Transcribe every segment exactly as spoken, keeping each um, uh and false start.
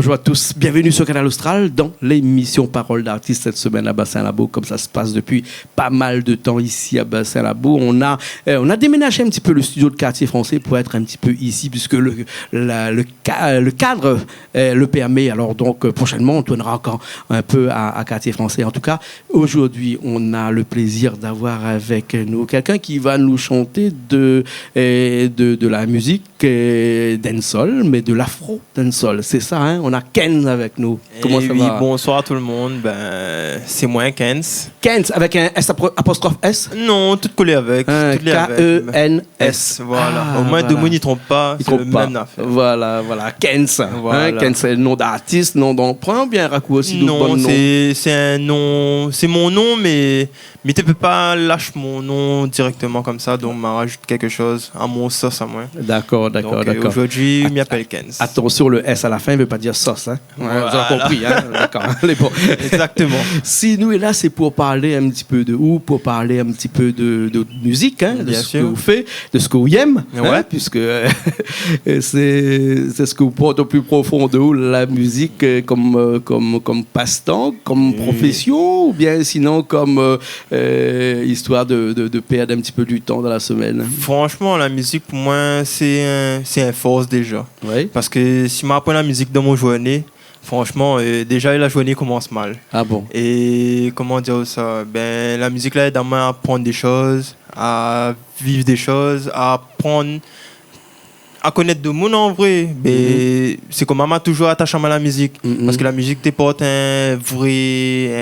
Bonjour à tous, bienvenue sur Kanal Austral dans l'émission Parole d'artiste cette semaine à Bassin Labou, comme ça se passe depuis pas mal de temps ici à Bassin Labou. On a, euh, on a déménagé un petit peu le studio de Quartier Français pour être un petit peu ici, puisque le, la- le ca- le cadre, euh, le permet. Alors donc, euh, prochainement, on tournera encore un peu à, à Quartier Français. En tout cas, aujourd'hui, on a le plaisir d'avoir avec nous quelqu'un qui va nous chanter de, euh, de, de la musique, euh, dancehall, mais de l'afro dancehall. C'est ça, hein ? On a Kenz avec nous. Comment ça va ? Eh oui, bonsoir tout le monde. Ben, c'est moi, Kenz. Kenz, avec un S apro- apostrophe S ? Non, tout collé avec, tout lié avec. K E N S. S, voilà. Ah, au moins, voilà. Demoun i tronp pa, i tronp pa. Sé le mèm afèr. Voilà, voilà. Kenz, hein, Kenz, sé le nom d'artiste, non d'emprunt, bien rakoursi, donk, non, sé, sé in nom, sé mon nom, mé, mé té pé pa lash mon nom dirèkteman konmsa, donk ma rajout kékshoz a mon sos amoin. D'accord, d'accord, d'accord. Donk, euh, aujourd'hui, mi apèl Kenz. Attention, le S à la fin, il veut pas dire sauce, hein. Ouais, zot la konpri, hein, dakor, lé bon. Exactement. Si nou lé la, sé pou parl in ti pé de ou, pou parl in ti pé de, de mizik, hein, de sak ou fé, de sak ou yèm, hein, puisk, euh, sé, sé sak ou port o pli profon de ou, la mizik, euh, konm, euh, konm, konm pastan, konm profésion, oubien sinon konm, euh, euh, istoir de, de, de pèrd in ti pé du tan dan la semèn. Franchman, la mizik, pou moin, sé in, sé in fors déja. Parske si ma pran la mizik dan mon zourné, franchman, euh, déja la zourné i komans mal. Ah bon ? É koman dir sa ? Ben, la mizik la èd amoin a aprann dé shoz, a viv dé shoz, a aprann a konèt demoun an vré. Ben, sé konmsa ma touzour atash amoin a la mizik. Parske la mizik té port in vré,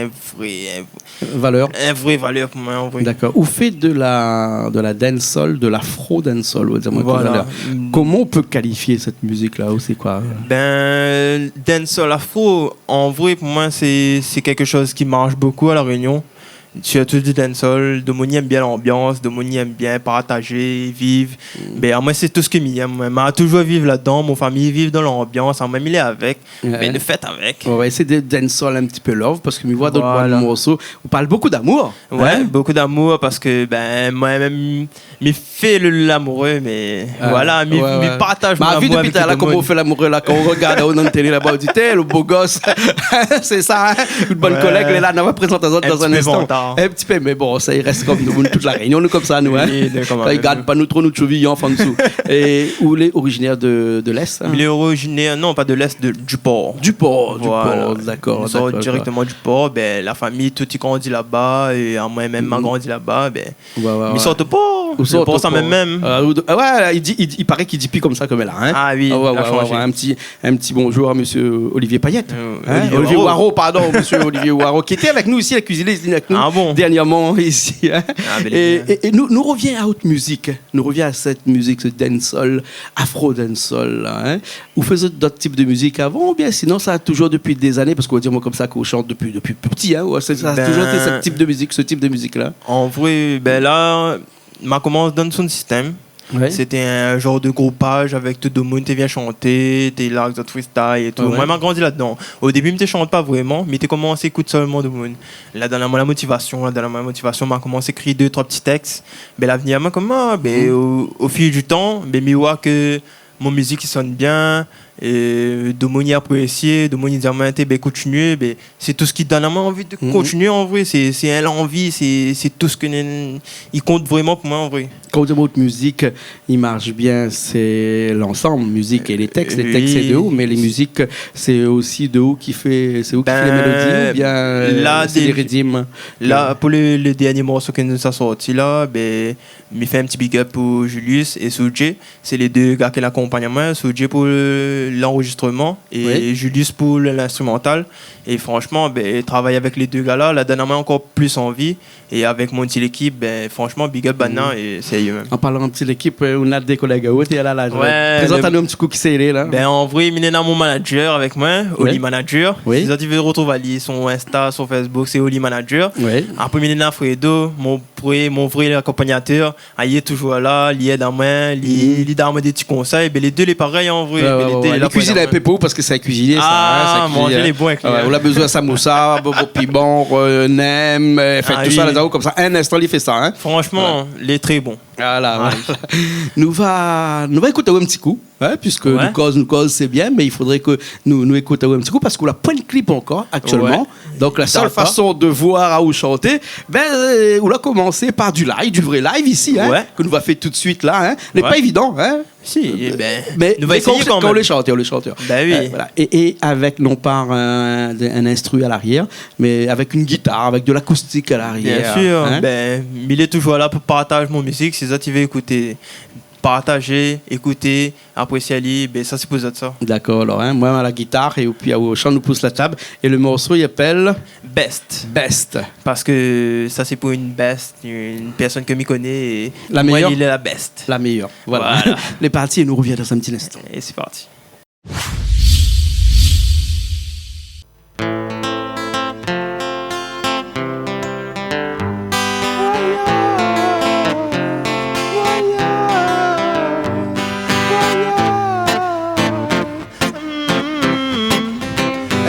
in vré, in Valèr. In vré valèr pou moin, an vré. Dakor. Ou fé de la, de la dancehall, de l'afro dancehall, ou va dir amoin touzour. Voilà. Koman ou pé kalifié sèt mizik-la, ou sé koi ? Ben, dancehall afro, an vré, pou moin, sé, sé kékshoz ki marsh bokou a La Rényon. Sirtou du dancehall, demoun i èm bien lanbians, demoun i èm bien partajé, viv. Ben, amoin, sé tout sak mi yèm. Moin, ma touzour viv ladan, mon fami i viv dan lanbians, amoin, mi lé avèk. Ouais. Mé nou fèt avèk. Ouais, ouais, sé de dancehall in ti pé love, parske mi voi dan out bann morso, ou parl bokou d'amour. Ouais, bokou d'amour, parske, ben, moin mèm, mi fé le, lamouré, mé voilà, mi, mi partaj mon amour avèk tout demoun. Ma vi dopi talèr koman ou fé lamouré la, kan ou rogard aou dan la télé laba, ou di, té, le bo gos. Sé sa, hein ? Out bann kolèg lé la, nou va prézant azot dan in instan. In ti pé vantard. In ti pé, mé bon, sa i rès konm nou, tout La Rényon, nou konmsa, nou, hein. Oui, nou konmsa. Kan i gard pa nou tro, nou tchouviyé an ansou. É ou lé orizinèr de, de l'Est, hein ? Mi lé orizinèr, non, pa de l'Est, de, du Port. Du Port, du Port, dakor, dakor. Mi sort dirèkteman du Port, ben, la fami, tout i grandi laba, é amoin mèm, ma grandi laba, ben, mi sort pa. Ou sort pa. Le Port sa mèm mèm. Ah, ou, ah ouais, i di, i, i paré k'i di pi konmsa konm la, hein ? Ah oui, la shanzé. In ti, in ti bonjour à monsieur Olivier Payet. Euh, hein ? Olivier Waro. Olivier Waro, pardon, monsieur Olivier Waro, ki lété avèk nou isi, la kuiziné avèk nou dernièrman isi, hein ? Ah bon ? Ah, bel é bien. É, é nou, nou rovien a out mizik. Nou rovien a sèt mizik, se dancehall, afro dancehall la, hein. Ou té fé dot tip de mizik avan, oubien sinon sa la touzour dopi dé zané, parske ou va dir amoin konmsa k'ou shant dopi, dopi pti, hein, ou, sé, sa la touzour été sèt tip de mizik, se tip de mizik-la ? Ben, an vré, ben la, ma komans dan sound system. Ouais. Sété in zanr de groupaz avèk tout demoun té vien shanté, té la, zot freestyle é tout. Ouais, ouais. Moin, ma grandi ladan. O débi, mi té shant pa vréman, mi té komans ékout solman demoun. La done amoin la motivasion, la done amoin la motivasion, ma komans ékri dé, troi ti tèks. Ben, la vni amoin konmsa, ben, o, o fil du tan, ben, mi voi ke mon mizik i sonn bien, é demoun i aprésié, demoun i di amoin, té, ben, kontinié, ben, sé tout sak i done amoin anvi de kontinié, an vré, sé, sé in lanvi, sé, sé tout sak i kont vréman pou moin, an vré. Kan ou di out mizik i marsh bien, sé lansanm, mizik é lé tèks, lé tèks sé de ou, mé lé mizik, sé osi de ou ki fé, sé ou ki fé lé mélodi, oubien, euh, sé dé ridim ? Ben, la, pou le, le dernié morso ke nou la sorti la, ben, mi fé in ti big up pou Julius é Soudjé. Sé lé dé gars ki akonpagn amoin, Soudjé pou le, lanrozistreman é Julius pou le, linstrimantal. É franshman, ben, travay avèk lé dé gars la, la done amoin ankor plis anvi. É avèk mon ti lékip, ben, franshman, big up banna é sérié mèm. An parlan de ti lékip, euh, ou na dé kolèg aou té la, la. Ouais, prézant anou in ti kou kisa i lé la. Ben, an vré, mi néna mon manager avèk moin, Oli Manager. Oui. Si zot i vé rotrouv ali, son Insta, son Facebook, sé Oli Manager. Oui. Apré, mi néna Fredo, mon vré, mon vré akonpagnatèr. Ah, li lé touzour la, li èd amoin, li, li done amoin dé ti konsèy, ben, lé dé lé parèy, an vré. Ouais, ben, ouais, lé dé lé la pou èd amoin. Li kuizine in pé pou ou parske sa i kuizine sa, hein, sa i kuizine. Ah, manzé lé bon avèk li, hein. Ouais, ou la bezoin samoussa, bon, bon piman, euh, nem, euh, anfin, tout sa, la, konmsa, in instan, li fé sa, hein. Franshman, lé tré bon. Voilà, voilà. Nou va, nou va ékout aou in ti kou, hein, puisque nou koz, nou koz, c'est bien, mais il faudrait que nou, nou ékout aou in ti kou, parce que ou la poin clip ankor, actuellement. Ouais. Donc, la seule façon de voir aou chanter, ben, euh, ou la komansé par du live, du vrai live ici, hein, que nou va fé tout de suite là, hein. Lé pa évident, hein. Si, eh ben, nou va éséyé kan mèm. Mais kan ou lé chanteur, ou lé chanteur. Ben oui. Euh, voilà. Et, et avec non pas un, un instru à l'arrière, mais avec une guitare, avec de l'acoustique à l'arrière, hein. Bien sûr. Ben, mi lé toujours là pou partaz mon mizik, si zot i vé ékouté, partazé, ékouté, aprésié ali, ben sa sé pou zot sa. D'accord, alors, hein, moi à la guitare et puis à Auchan, nou pous la tab. Et le morceau, il appelle Best. Best. Parce que ça, c'est pour une best, une personne que mi koné. La meilleure. Moi, il est la best. La meilleure. Voilà. Voilà. Lé parti, et nous revient dans un petit instant. Et c'est parti.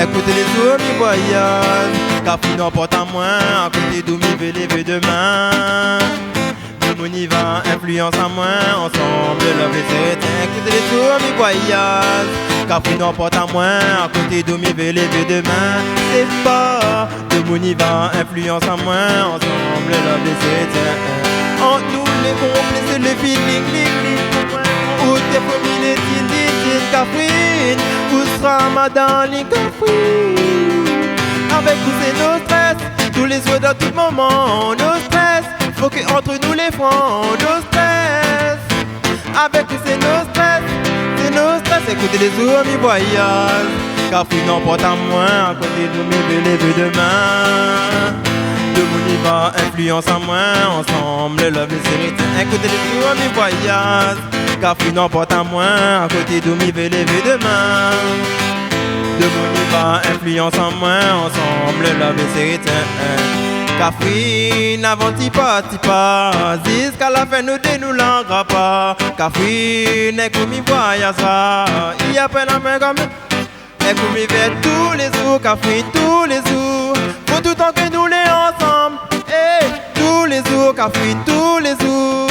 Ékout lé zour mi voyaz, Kafrine anport amoin, akoté d'ou mi vé lévé domin. Domoun i va, influans amoin, ansanm, love lé sértin. Ékout lé zour mi voyaz, Kafrine anport amoin, akoté d'ou mi vé lévé domin. Sé pa Domoun i va, influans amoin, ansanm, love lé sértin. Ant nou lé konplé, sé le feeling, ling, ling. Ou té fo mi lé din, din, din, Kafrine. Ou sra ma darling, Kafrine. Avèk ou sé no strès. Tou lé zour, dan tout moman, no strès. Fo ke ant nou lé fran, no strès. Avèk ou sé no strès, sé no strès. Ékout lé zour mi voyaz, Kafrine anport amoin, akoté d'ou mi vé lévé domin. Domoun i va, influans amoin, ansanm, love lé sértin. Ékout lé zour mi voyaz, Kafrine anport amoin, akoté d'ou mi vé lévé domin. Domoun i va, influans amoin, ansanm, love lé sértin. Kafrine, avan ti parti pa, ziska la fin nou dé nou langra pa. Kafrine, ékout mi voyaz sa, i apèl amoin konm, ékout mi vèr tou lé zour, Kafrine, tou lé zour. Pou toutan ke nou lé ansanm, eh, tou lé zour, Kafrine, tou lé zour.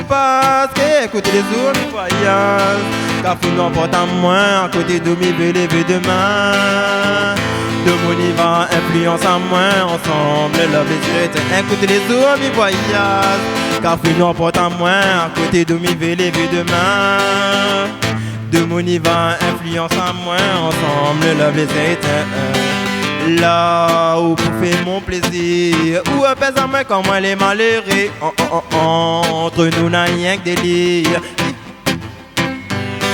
Parske ékout lé zour mi voyaz, Kafrine anport amoin, akoté d'ou mi vé lévé domin. Domoun i va, influans amoin, ansanm, love lé sértin. Ékout lé zour mi voyaz, Kafrine anport amoin, akoté d'ou mi vé lévé domin. Domoun i va, influans amoin, ansanm, love lé sértin. La ou pou fé mon plézir, ou apèz amoin kan moin lé maléré. An, an, an, ant nou na rienk délir.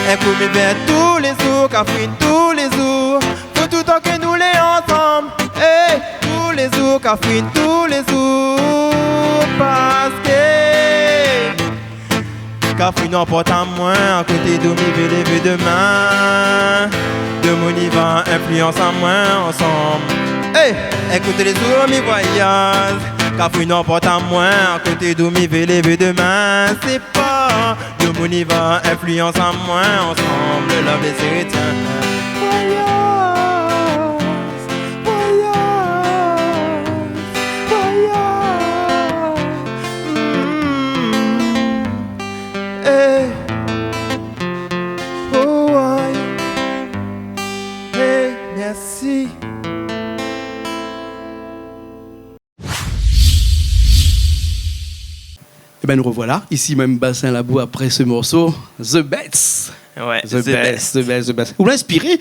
Ékout mi vèr tou lé zour, Kafrine, tou lé zour. Pou toutan ke nou lé ansanm, eh, tou lé zour, Kafrine, tou lé zour. Parske Kafrine anport amoin, akoté d'ou mi vé lévé domin. Domoun i va, influans amoin, ansanm. Eh, ékout lé zour mi voyaz, Kafrine anport amoin, akoté d'ou mi vé lévé domin. Sé pa Domoun i va, influans amoin, ansanm, love lé sértin. Voyaz, voyaz, voyaz. Mm. Eh. Oh, aïe. Eh, mèrsi. Ében, nou revoilà, isi mèm, Bassin Labou, apré se morso, The Best. Ouais, The Best, The Best, The Best. Ou lé inspiré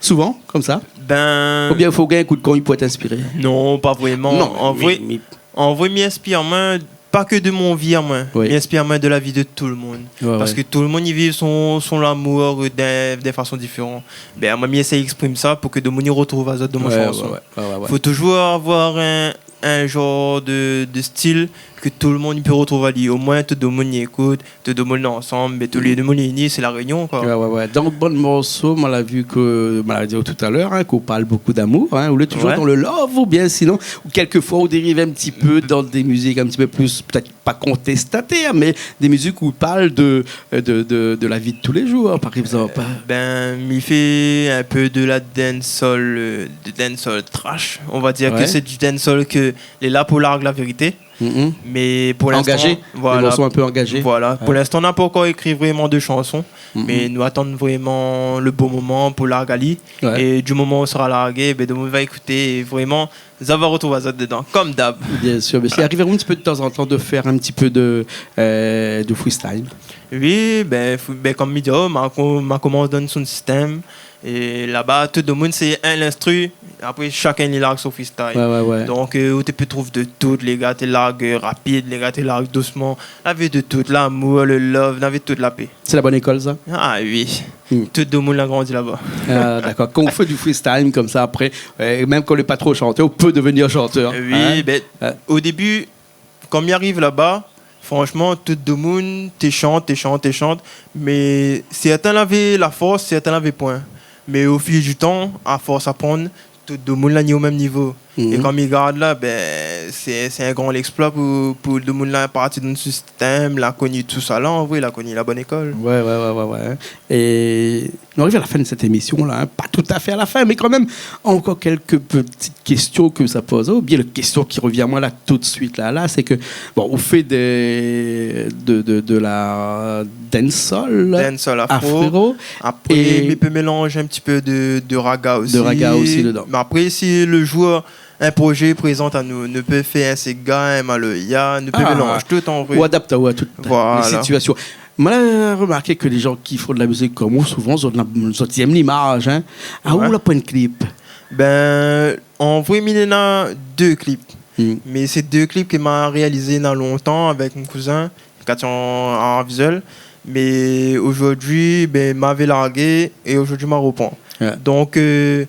souvan, konmsa ? Ben, oubien fo gingn in kou d'kong pou èt inspiré ? Non, pa vréman. Non, an vré, mi, mi an vré, mi inspir amoin, pa ke de mon vi amoin, mi inspir amoin de la vi de tout le moun. Ouais, ouais. Parske tout le moun i viv son, son lamour d'in, d'in fason diféran. Ben, amoin, mi éséy éksprim sa pou ke domoun i retrouv azot dan mon shanson. Ouais, ouais, ouais, ouais, ouais. Fo toujour avoir in, in janr de, de stil ke tout le moun i pé retrouv ali. Omoin, tout domoun i ékout, tout domoun ansanm, ben, tout le domoun i ini, sé La Rényon, koi. Ouais, ouais, ouais. Dan out bann morso, moin la vi ke, moin la di talèr, hein, ke ou parl bonpé d'amour, hein. Ou lé toujour dan le love, oubien sinon, ou kèlkefoi, ou dériv in ti pé dan dé mizik in ti pé plis, pétèt pa kontestatèr, mé dé mizik ou i parl de, de, de, de la vi de tou lé jour, par égzanp. Euh, ben, mi fé in pé de la dancehall, euh, de dancehall trash. On va dir ke sé du dancehall ke lé la pou larg la vérité. Mhm. Mé pou linstan, angazé. Voilà. Dé morso in pé angazé. Voilà. Ouais. Pou linstan, nou la pankor ékri vréman de shanson, mhm, mé nou atann vréman le bon moman pou larg ali. Ouais. É di moman ou sra largé, bin, demoun va ékouté, é vréman, zot va rotrouv azot dedan, kom dab. Bien sûr, mé i ariv aou in ti pé de tanzantan de fèr in ti pé de, euh, de freestyle ? Oui, bin, fou-, bin, kom mi di, oh, ma ko-, ma komans dan sound system. É laba, tout demoun sé in linstru. Apré, shakinn li larg son freestyle. Ouais, ouais, ouais. Donk, euh, ou té pé trouv de tout. Lé gars té larg, euh, rapid, lé gars té larg dousman. Navé de tout. Lamour, le love, navé tout la pé. Sé la bone ékol, sa ? Ah oui. Hmm. Tout demoun la grandi laba. Ah, dakor. Kan ou fé du freestyle konmsa, apré, euh, mèm kan ou lé pa tro shantèr, ou pé devnir shantèr, hein ? Oui, bin, o débi, kom mi ariv laba, fransman, tout demoun té shant, té shant, té shant, mé sèrtin lavé la fors, sèrtin lavé poin. Mé o fil du tan, a fors aprann, tout demoun la ni o mèm nivo. Mhm. É kan mi gard la, bin, sé, sé in gran léksploi pou, pou demoun la parti dan le sistèm, la koni tousa la, an vré, la koni la bone ékol. Ouais, ouais, ouais, ouais, ouais. É nou ariv a la fin de sèt émisyon la, hein. Pa toutafé a la fin, mé kanmèm, ankor kèlk ti késtion ke sa poz, oubien la késtion ki revien amoin la tout de suit la, la, sé ke, bon, ou fé de, de, de, de la dancehall, dancehall afro. Afro. Apré, é mi pé mélanz in ti pé de, de raga osi. De raga osi dedan. Mé apré, si le jour in projé prézant anou, nou pé fé in séga, in maloya, nou pé mélanz tout an vré. Ah. Ou adapt aou a tout lé sitiasion. Voilà. Moin la remarké ke lé jan ki fé de la mizik konm ou, souvan, zot na, zot i èm limaz, hein. Aou, ouais, la poin klip ? Bin, an vré, mi néna dé klip. Hmm. Mé sé dé klip ke ma réalizé na lontan avèk mon kouzin, Katian Arvizuel. Mé ojourdui, bin, ma vé largé é ojourdui ma repran. Ouais. Donk, euh,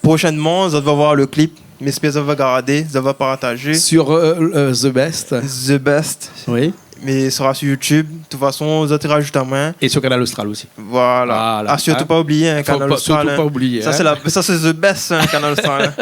proshènman, zot va voir le klip. Mi éspèr zot va gardé, zot va partazé. Sur, euh, euh, The Best. The Best. Oui. Mé sra sur YouTube. De tout fason, zot i rajout amoin. É sur Kanal Austral osi. Voilà. Voilà. Ah, sirtou pa oublié, hein, Kanal Austral, hein. Fo pa, sirtou pa oublié, hein. Sa, sé la, sa, sé The Best, hein, Kanal Austral, hein.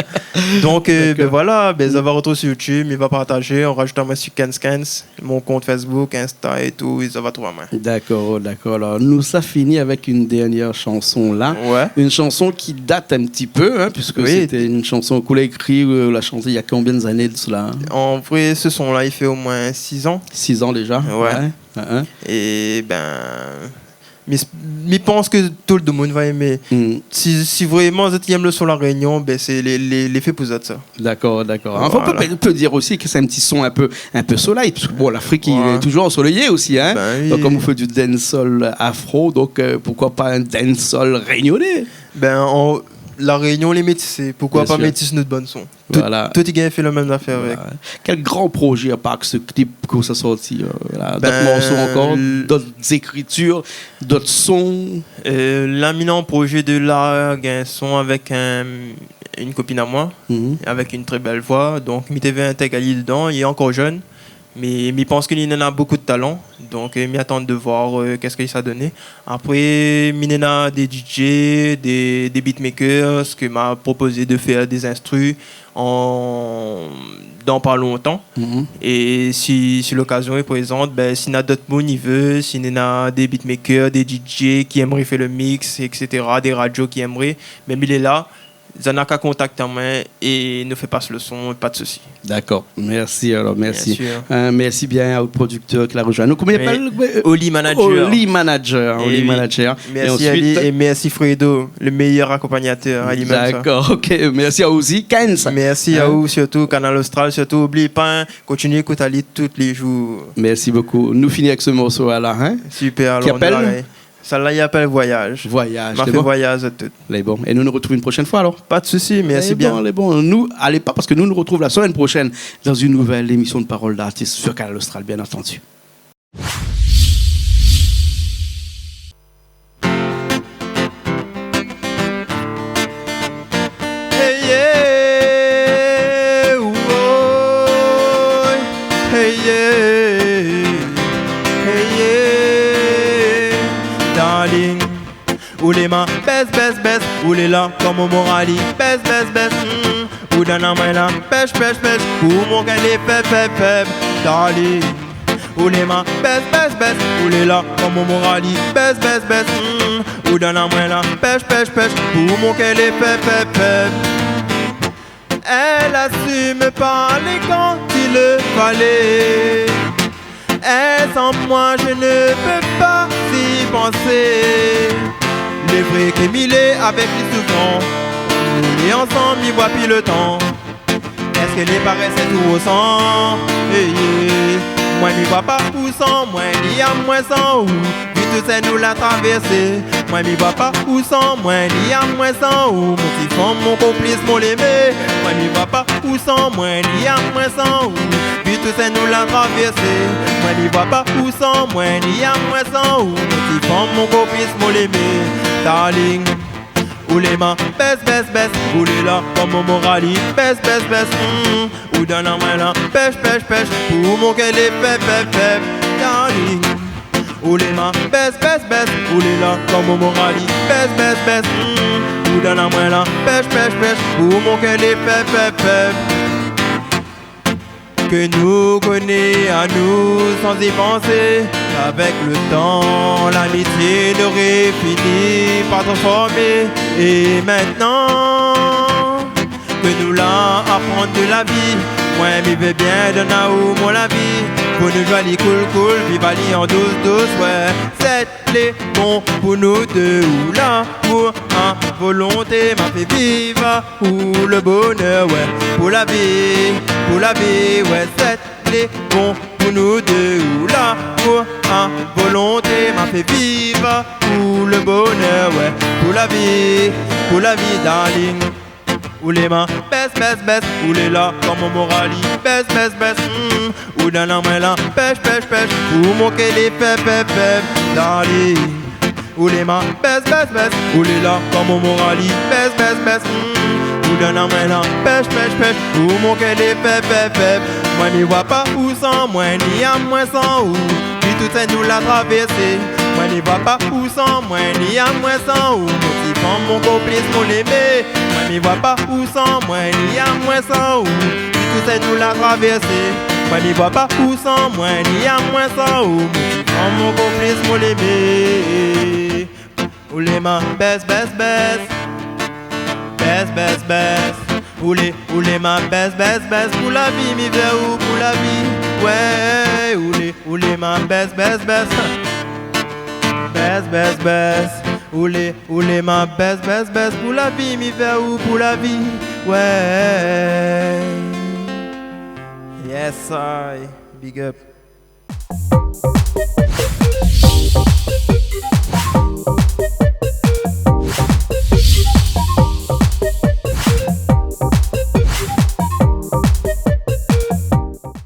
Donk, euh, bin voilà, bin, zot va rotrouv sur YouTube, mi va partazé, ou rajout amoin sur Kenskens, mon kont Facebook, Insta é tout, zot va trouv amoin. Dakor, dakor. Alor, nou sa fini avèk in dèrnièr shanson la. Ouais. In shanson ki dat in ti pé, hein, puiske sété in shanson k'ou la ékri, euh, ou la shanté néna konbien d'ané de sela, hein ? An vré, se son la, i fé omoin sis an. Sis an déza ? Ouais. Ouais. Hein, hein. É bin, mi, mi pans ke tout demoun va èmé. Hmm. Si, si vréman zot i èm le son La Rényon, bin, sé lé, lé, lé fé pou zot, sa. Dakor, dakor. Anfin, ou pé, ou pé dir osi ke sé in ti son in pé, in pé solèy, puiske, bon, Lafrik, lé touzour ansolèyé osi, hein. Bin oui. Donk, kom ou fé du dancehall afro, donk, euh, poukoi pa in dancehall rényoné ? Bin, an, La Rényon lé métisé, poukoi pa métis nout bann son ? Bien sûr. Tout, voilà, tout i gingn fé le mèm zafèr avèk. Voilà. Kèl gran projé, apar se klip k'ou sa sorti, euh, voilà, dot morso ankor, dot zékritir, dot son ? Euh, la, mi néna an projé de larg in son avèk in, in kopine amoin, avèk in trè bèl voi. Donk, mi té vé intèg ali dedan, li lé ankor jenn. Mé, mi pans ke li néna bonpé de talan. Donk, euh, mi atann de voir, euh, kosa ke sa doné. Apré, mi néna dé DJ, dé, dé beatmakers ke ma propozé de fèr dé zinstru an, dan pa lontan. Mhm. É si, si lokazion lé prézant, bin, si néna dot moun i vé, si néna dé beatmakers, dé DJ ki èmré fé le mix, et cetera, dé radio ki èmré, bin, mi lé la, zot na ka kontakté amoin é nou fé pas le son, pa de sousi. Dakor. Mèrsi, alor, mèrsi. Bien sûr. Euh, mèrsi bien o prodiktèr ki la rozoinn anou. Koman i apèl ? Oli Manager. Oli Manager, Oli Manager. É oui. Mèrsi ali é mèrsi Fredo, le méyèr akonpagnatèr, ali mèm sa. Dakor, OK. Mèrsi aou osi, Kenz. Mèrsi aou, sirtou Kanal Austral, sirtou, oubli pa, hein, kontinié ékout ali tout lé zour. Mèrsi bokou. Nou fini avèk se morso la, hein. Super, alor, nou la, hein. Sèt-la i apèl Voyage. Voyage, lé bon. Ma fé voyaz tout. Lé bon. É nou nou retrouv in proshèn foi, alor. Pa de sousi, mèrsi bien. Lé bon, lé bon. Nou, alé pa, parske nou nou retrouv la semèn proshèn dan in nouvèl émision de Parole d'artiste sur Kanal Austral, bien entendu. Hey, yeah, woy. Hey, yeah. Hey, yeah. Darling, ou lé ma best, best, best. Ou lé la konm mon morali. Best, best, best. Mm. Ou donn amoin la pèsh, pèsh, pèsh. Pou mon kèr lé fèb, fèb, fèb. Darling, ou lé ma best, best, best. Ou lé la konm mon morali. Best, best, best. Mm. Ou donn amoin la pèsh, pèsh, pèsh. Pou mon kèr lé fèb, fèb, fèb. Elle assume pas les gants, il le palé. Èl san moin, je ne peux pas y penser. Lé vré ke mi lé avèk li souvan, nou lé ansanm, mi voi pi le tan. Èske lé parèsé tou osan? Ey, ey. Moin mi voi pa ou san moin, ni amoin san ou. Vi tousèl nou la travèrsé. Moin mi voi pa ou san moin, ni amoin san ou. Mon ti fanm, mon konplis, mon lémé. Moin mi voi pa ou san moin, ni amoin san ou. Vi tousèl nou la travèrsé. Moin mi voi pa ou san moin, ni amoin san ou. Mon ti fanm, mon konplis, mon lémé. Darling, ou lé ma bès, bès, bès. Ou lé la konm mon moral i bès, bès, bès. Hmm. Ou donn amoin la pèsh, pèsh, pèsh. Pou mon kèr lé fèb, fèb, fèb. Darling, ou lé ma bès, bès, bès. Ou lé la konm mon moral i bès, bès, bès. Hmm. Ou donn amoin la pèsh, pèsh, pèsh. Pou mon kèr lé fèb, fèb, fèb. Ke nou koné anou san y pansé. Avèk le tan, lamitié noré fini par transformé. É mintnan ke nou la aprann de la vi, moin mi vé bien donn aou mon lavi. Pou nou zoué ali koul koul, viv ali an dous dous, ouais. Sèt lé bon pou nou dé, ou la pou a volonté, ma fé viv aou le bonèr, ouais. Pou la vi, pou la vi, ouais. Sèt lé bon pou nou dé, ou la pou a volonté, ma fé viv aou le bonèr, ouais. Pou la vi, pou la vi, darling. Ou lé ma bès, bès, bès. Ou lé la konm mon moral i bès, bès, bès. Hmm. Ou donn amoin la pèsh, pèsh, pèsh. Pou mon kèr lé fèb, fèb, fèb, darling. Ou lé ma bès, bès, bès. Ou lé la konm mon moral i bès, bès, bès. Hmm. Ou donn amoin la pèsh, pèsh, pèsh. Pou mon kèr lé fèb, fèb, fèb. Moin mi voi pa ou san moin, ni amoin san ou. Vi tousèl nou la travèrsé. Moin mi voi pa ou san moin, ni amoin san ou. Mon ti fanm, mon konplis, mon lémé. Moin mi voi pa ou san moin, ni amoin san ou. Vi tousèl nou la travèrsé. Moin mi voi pa ou san moin, ni amoin san ou. Mon ti fanm, mon konplis, mon lémé. Ou lé ma bès, bès, bès. Bès, bès, bès. Ou lé, ou lé ma bès, bès, bès. Pou la vi mi vé ou, pou la vi. Ouais, ou lé, ou lé ma bès, bès, bès. Bès, bès, bès. Ou lé, ou lé ma bès, bès, bès. Pou la vi mi vé ou, pou la vi. Ouais. Yes I. Big up.